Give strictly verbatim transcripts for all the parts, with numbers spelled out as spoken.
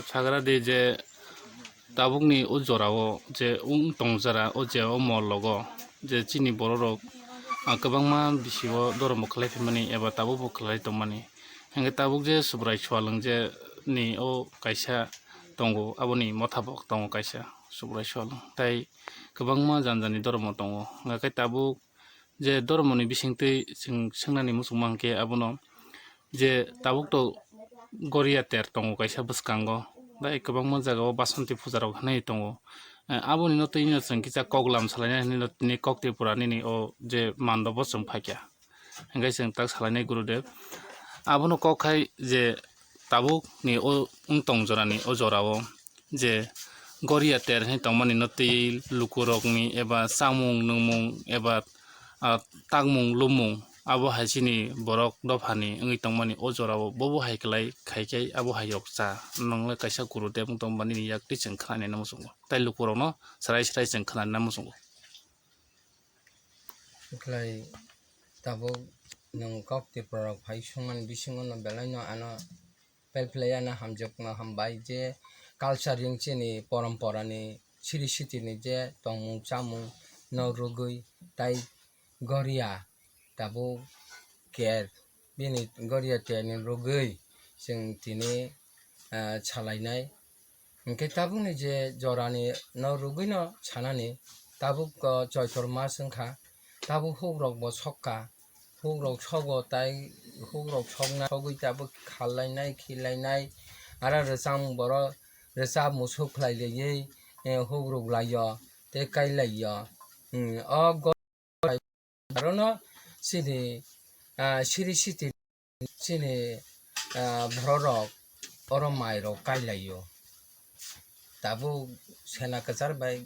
Sagra di je tabukni o jorao je wng tong jora o je o mol logo je chini bororok, ah, kwbangma bisio doromo khlai phaimani eba tabukbo khlai tongmani. Hingke tabuk je Subrai Sualwng je ni o kaisa tongo, aboni motha bo tongo kaisa Subrai Sualwng. Tai kwbangma jani jani doromo tongo. Hingke tabuk je doromoni bisingtwi chwng swngnani muchungma hwnkhe abono je tabuk to Goria ter tongo kaisa bwskango, tei kwbangma jagao Basonti puja rok hinwi tongo. Eh, aboni no twi no chwng kisa kok lam salainai hinwi no tini kok Tripura nini o je mandobo chwng phaikha, hingke chwng tak salainai Gurudev. Abono kok khai je tabuk ni o wng tong jorani o jorao je Goria ter hinwi tongmani no twi lukurokni eba chamung nungmung eba, ah, takmung lumung abo hai chini borok dophani wngwi tongmani o jorao bobo hai kwlai khai khe abo hai rok cha nwngle kaisa Gurudev wng tongmani ni yak twi chwng khnanai na muchungo tei lukurokno swrai swrai chwng khnanai na muchungo. Wngkhlai tabuk nwng kok Tripura rok phai songmani bisingo no belai no ano pelphlai ano hamjakma hambai je culture ring chini porom porani siri sitini je tongmung chamung no rwgwi tai Goria tabuk ker bini Goria terni rwgwi chwng tini, ah, salainai. Hingke tabukni je jorani no rwgwino sanani, tabuk, o, Choitor mas wngkha, tabuk hukrok bo sokka, hukrok sogo tai hukrok sokna sogwi tabuk khallainai khilainai, aro rwchapmung borok rwchap musuk khlai laiwi, eh, hukrok laio tei kai laio. Hmm, o go-, arono chini, ah, siri siti chini, ah, bororok oro mairok kailaio. Tabuk sena kwchar bai,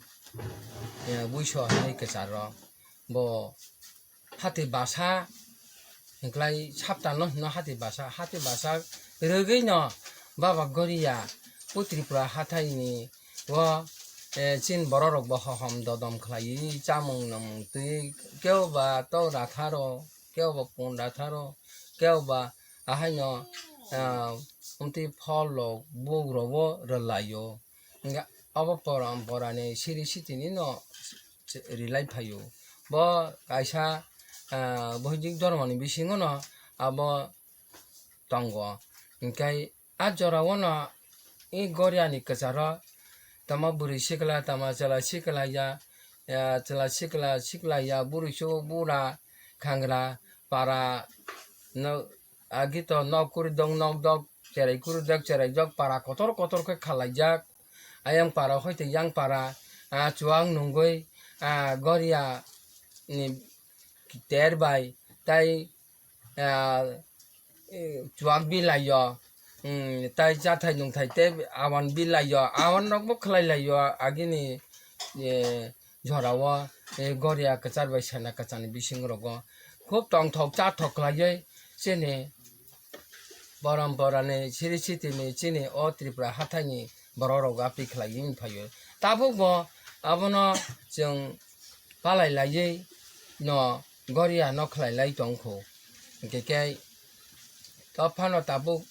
eh, buiso hinwi kwcharo. Bo hati basa hinklai saptano hino hati basa. Hati basa rwgwino Baba Goria o Tripura hathaini o, eh, chin bororok bo hohom dodom khlaiwi chamung namung twi kebo ba to ratharo, kebo ba pun ratharo, kebo ba ahaino, ah, omtwi phol rok buk rogo rwlaio. Hingke obo porom porani siri sitini no rilai phaio. Bo kaisa, ah, bohojik dhormoni bisingo no abo tongo. Hingke a jorao no i Goriani kwcharo tamo bwrwi sikla, tamo chwla sikla ya, ya, chwla sikla, sikla ya, bwrwi su bura, khangra, para, no, agi to nok kuri dok, nok dok, cherai kuri dok, cherai dok, para kotor kotor khe khalaijak. Ayang para hoite yang para, ah, chuwak nungwi, ah, Goria ni ter bai tai, ah, eh, chuwak bilaio, mm, tai chathai nungthai tei awan bilaio, awan rokbo khlai laio agini, eh, jorao, eh, Goria kwchar bai sena kwcharni bising rogo khub tongthok chathok khlaiwi chini porom porani siri sitini chini o Tripura hathaini borok rok aphi khlaiwi phaio. Tabuk bo abono chwng palai laiwi no Goria no khlai lai tongkho. Hingke kei to phano tabuk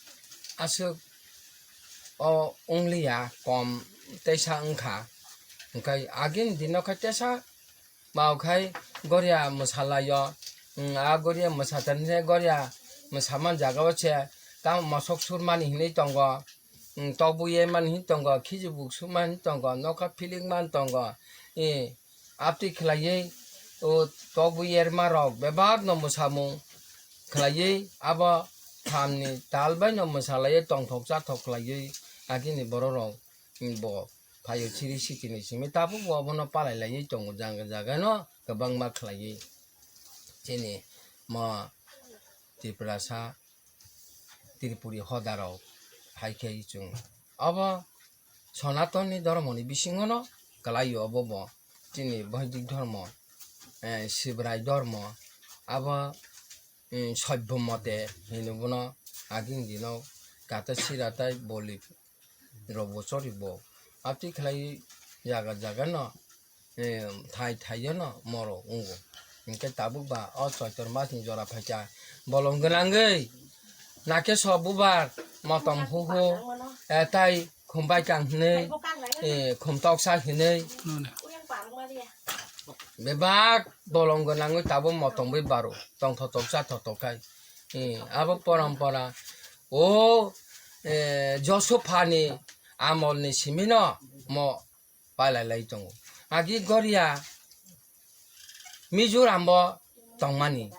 aswk o wngliya, kom teisa wngkha. Hingke agini dino khe teisa bao khai Goria mwsalaio, mm, a Goria mwsatani se Goria mwsaman jagao se tamo mosok surmani hinwi tongo, mm, tokbo yemani hinwi tongo, khijibuk sumani hinwi tongo, nokha philikmani tongo, e, aptwi khlaiwi o tokbo yerma rok bebak no mwsamung khlaiwi abo thamni tal bai no mwsalaiwi tongthok chathok khlaiwi agini borok rok, mm, bo phaio siri sitini simi tabuk bo abono palai laiwi tongo jaga jaga no kwbangma khlaiwi chini mo Tiprasa Tripuri hoda rok hai khe chwng obo Sonatoni dhormoni bisingo no kwlaio obo bo chini Boidik dhormo, eh, Sibrai dhormo abo, mm, Soibho mote hino bono agini dino kata sira tai boli rok bo chori bo. Aptwi khlai jaga jaga no, eh, thai thai yo no moro wngo. Hingke tabuk ba o Choitor mas ni jora phaikha bolong gwnangwi nakhe so bubar motom huhu, eh, tai khum baikang hinwi, eh, khum toksa hinwi, bebak bolong gwnangwi tabuk motongwi baro, tongthotok chathotok khai. Eh, abo porompora o, eh, Josophani amolni simino mo palai lai tongo. Agi Goria Mizorambo tongmani.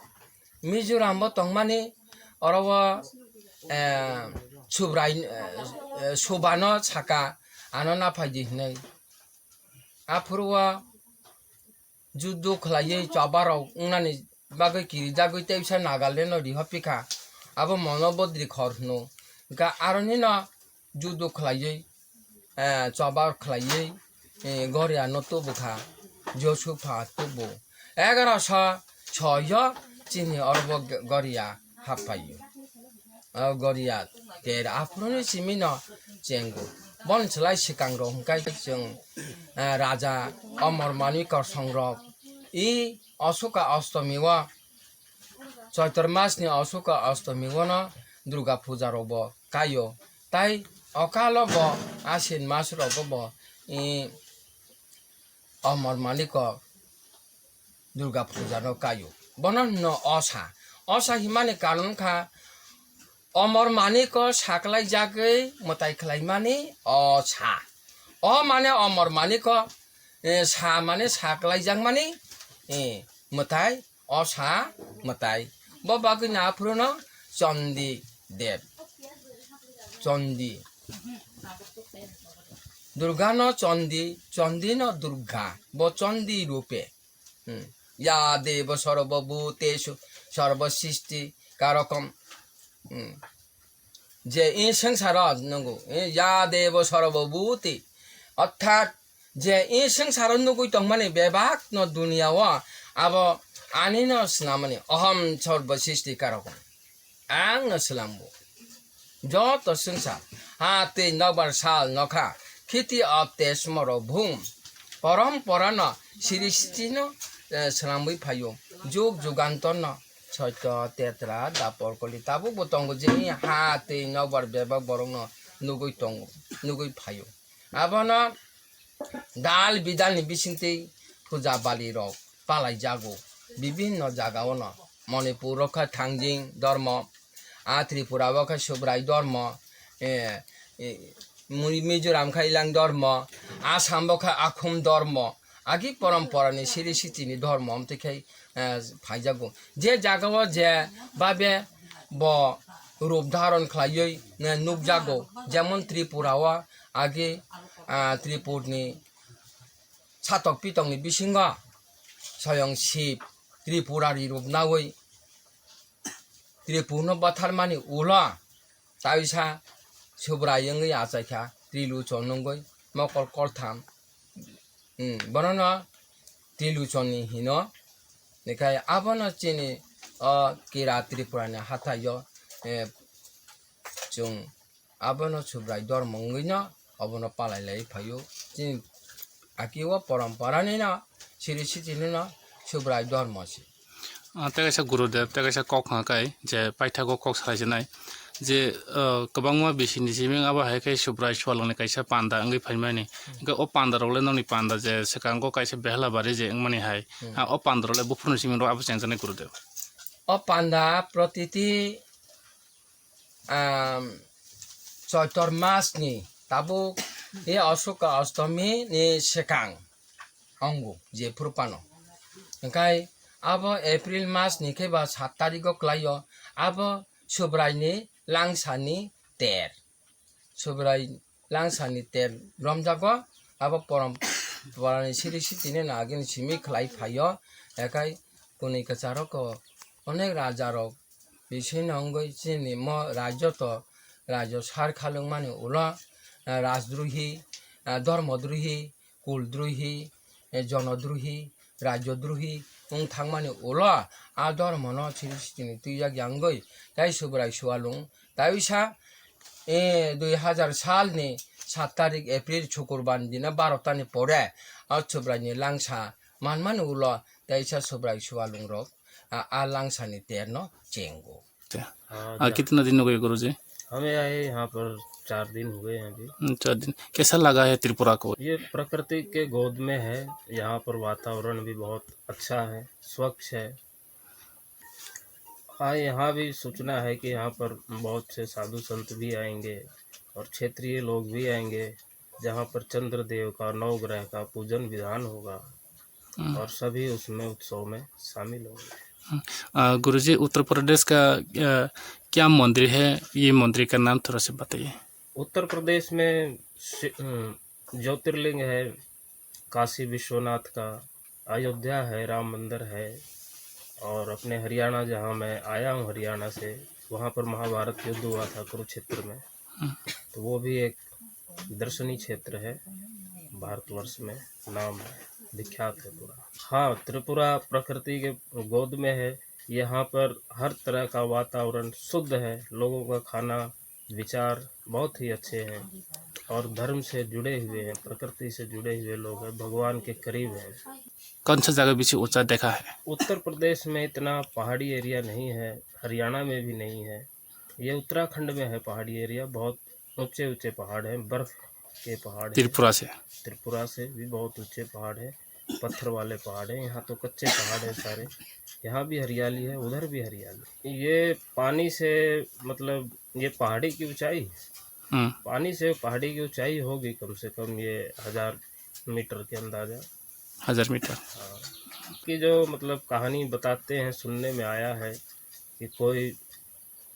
Mizorambo tongmani oro o, eh, Subrai, eh, eh, Subano saka ano naphai di hinwi. Aphuru o judu khlaiwi choba rok wngnani bagwi kirijagwi tei bisa Nagaland no riho pikha. Abo mono bodri khor hwno. Ga aroni no judu khlaiwi, eh, choba khlaiwi, eh, Goria no tubu kha, Josopha tubu. Egaroso soyo chini oro bo Goria happaio. O Goria ter aphuruni simi no chengo. Boni slai swkang rok hwnkhe chwng, eh, raja Omor Manik Korsong rok i Asoka Ostomi o Choitor masni Asoka Ostomi o no Durga puja rok bo kaio. Tai okalo bo Asin mas rogo bo, i, Omor Maniko Durga puja no kaio. Bono hwno osa. Osa himani karon kha Omor Maniko saklai jagwi mwtai khlaimani osa. O mane Omor Maniko, eh, sa mane saklai jakmani, eh, mwtai. Osa mwtai. Bo bagwi no aphuru no Chondi Dev. Chondi. Durga no Chondi, Chondi no Durga. Bo Chondi rupe. Hmm. Ya devo sarva bhutesu sarva srishti karakam. Hmm. Je i swngcharo nungo, eh, ya devo sarva bhuti. Orthat je i swngcharo nugwi tongmani bebak no duniya o abo ani no swnamani. Aham sarva srishti karako. Ang no swlambo. Joto swngchar, ha tei nokbar sal nokha, khiti apte smoro bhum. Porom porano siri sitino, eh, swlamwi phaio. Jug jugantorno Soito, Tetra, Dapor, Koli tabukbo tongo, je ha tei nokbar bebak borokno nugwi tongo, nugwi phaio. Abono dal bidalni bisingtwi puja balirok palaijago bibinno jagaono. Manipur o kha Thangjing dormo, a Tripura o kha Subrai dormo, eh, eh, Muri-, Mizoram kha Ilang dormo, Assam o kha Akhum dormo. Agi poromporani siri sitini dhormo amtwi khai, eh, phaijago. Je jagao je babe bo rup dharon khlaiwi, eh, nukjago. Jemon Tripura o agi, ah, Tripurni satok pitokni bisingo soyong Sib Tripurari rup nawi Tripurno bwtharmani ulo Taisa Subrai wngwi achaikha, Triluchon wngwi mokol koltham. Hmm, bonono Triluchonni hino. Nikhai abono chini o Kira Tripurani hathaio, eh, chwng abono Subrai dormo wngwino obono palai lai phaio. Chini aki o poromporani no siri sitini no Subrai dormo se. Ah, tei kaisa Gurudev, tei kaisa kok hwnka kai, je paithago kok salai sinai, je, ah, kwbangma bisini simi abo hai khe Subrai Sualwngni kaisa panda wngwi phaimani. Hwnkhe o panda rok le nokni panda je swkango kaisa Behlabari je wngmani hai. Hmm. Ah, o panda rok le buphuruni simi rok abo chengjaknai Gurudev. O panda protiti, ah, Choitor masni tabuk e Asoka Ostomi ni swkang. Ongo, jephuru phano. Hwnkhe abo April mas ni khe ba sat tarikh o kwlaio, abo Subrai ni Langsa ni ter. Subrai Langsa ni ter romjago, abo porom-, porani siri sitini no agini simi khlai phaio, ekhai kwnwi kwcharo ko onek raja rok bisino wngwi chini mo rajyo to rajyo sar khalwng mani ulo, eh, rajdrohi, eh, dhormodrohi, kuldrohi, eh, jonodrohi, rajyodrohi wng thangmani ulo a dhormono siri sitini twijak ya wngwi tei Subrai Sualwng taisa, eh, dui hazar salni sat tarik April Sukurbar dino barotani pore a Subraini Langsa manmani ulo taisa Subrai Sualwng rok a, a Langsani terno chengo. Ah, ah, kitna din nugui, Guruji? हमें आए यहाँ पर चार दिन हुए हैं अभी। हम्म, चार दिन। कैसा लगा है त्रिपुरा को? ये प्रकृति के गोद में है, यहाँ पर वातावरण भी बहुत अच्छा है, स्वच्छ है। हाँ, यहाँ भी सूचना है कि यहाँ पर बहुत से साधु संत भी आएंगे और क्षेत्रीय लोग भी आएंगे, जहाँ पर चंद्रदेव का, नवग्रह का पूजन विधान होगा हम्म। और सभी उसमें उत्सव में शामिल होंगे। हम्म। अ, गुरुजी, उत्तर प्रदेश का, अ, क्या मंदिर है, ये मंदिर का नाम थोड़ा सा बताइए। उत्तर प्रदेश में शि-, अ, ज्योतिर्लिंग है, काशी विश्वनाथ का, अयोध्या है, राम मंदिर है, और अपने हरियाणा, जहाँ मैं आया हूँ हरियाणा से, वहाँ पर महाभारत युद्ध हुआ था कुरुक्षेत्र में, हम्म। तो वो भी एक दर्शनीय क्षेत्र है, भारतवर्ष में नाम है, विख्यात है पूरा। हाँ, त्रिपुरा प्रकृति के गोद में है, यहाँ पर हर तरह का वातावरण शुद्ध है, लोगों का खाना विचार बहुत ही अच्छे हैं और धर्म से जुड़े हुए हैं, प्रकृति से जुड़े हुए लोग हैं, भगवान के करीब हैं। कौन सा जगह बेसी ऊंचा देखा है? उत्तर प्रदेश में इतना पहाड़ी एरिया नहीं है, हरियाणा में भी नहीं है, ये उत्तराखंड में है पहाड़ी एरिया, बहुत ऊंचे ऊंचे पहाड़ हैं, बर्फ के पहाड़ हैं। त्रिपुरा से? त्रिपुरा से भी बहुत ऊंचे पहाड़ हैं, पत्थर वाले पहाड़ हैं। यहाँ तो कच्चे पहाड़ हैं सारे, यहाँ भी हरियाली है, उधर भी हरियाली। ये पानी से, मतलब, ये पहाड़ी की ऊंचाई, हम्म। पानी से पहाड़ी की ऊंचाई होगी कम से कम ये हजार मीटर के अंदाजा। हजार मीटर। हाँ। कि जो, मतलब, कहानी बताते हैं, सुनने में आया है कि कोई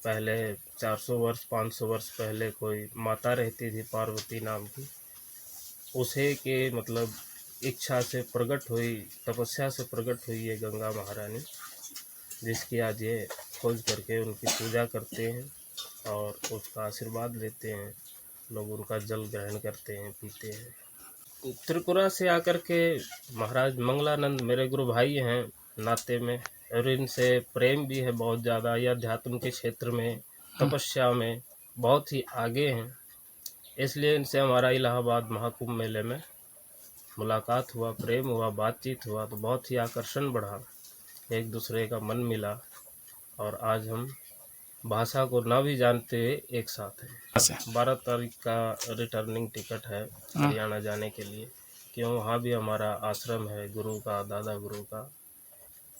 पहले चार सौ वर्ष, पाँच सौ वर्ष पहले कोई माता रहती थी पार्वती नाम की, उसे के, मतलब, इच्छा से प्रकट हुई, तपस्या से प्रकट हुई ये गंगा महारानी, जिसकी आज ये खोज करके उनकी पूजा करते हैं और उसका आशीर्वाद लेते हैं। लोग उनका जल ग्रहण करते हैं, पीते हैं। त्रिपुरा से आकर के महाराज मंगलानंद मेरे गुरु भाई हैं नाते में, और इनसे प्रेम भी है बहुत ज़्यादा। ये अध्यात्म के क्षेत्र में, तपस्या में बहुत ही आगे हैं, इसलिए इनसे हमारा इलाहाबाद महाकुंभ मेले में मुलाकात हुआ, प्रेम हुआ, बातचीत हुआ, तो बहुत ही आकर्षण बढ़ा, एक दूसरे का मन मिला और आज हम भाषा को ना भी जानते हुए एक साथ हैं। अच्छा। बारह तारीख का रिटर्निंग टिकट है हरियाणा जाने के लिए, क्यों वहाँ भी हमारा आश्रम है गुरु का, दादा गुरु का,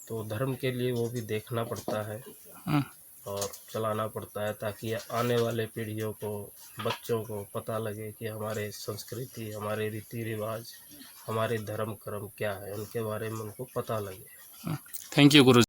तो धर्म के लिए वो भी देखना पड़ता है हम्म। और चलाना पड़ता है, ताकि आने वाले पीढ़ियों को, बच्चों को पता लगे कि हमारे संस्कृति, हमारे रीति रिवाज, हमारे धर्म कर्म क्या है, उनके बारे में उनको पता लगे। हम्म। Thank you, Guru.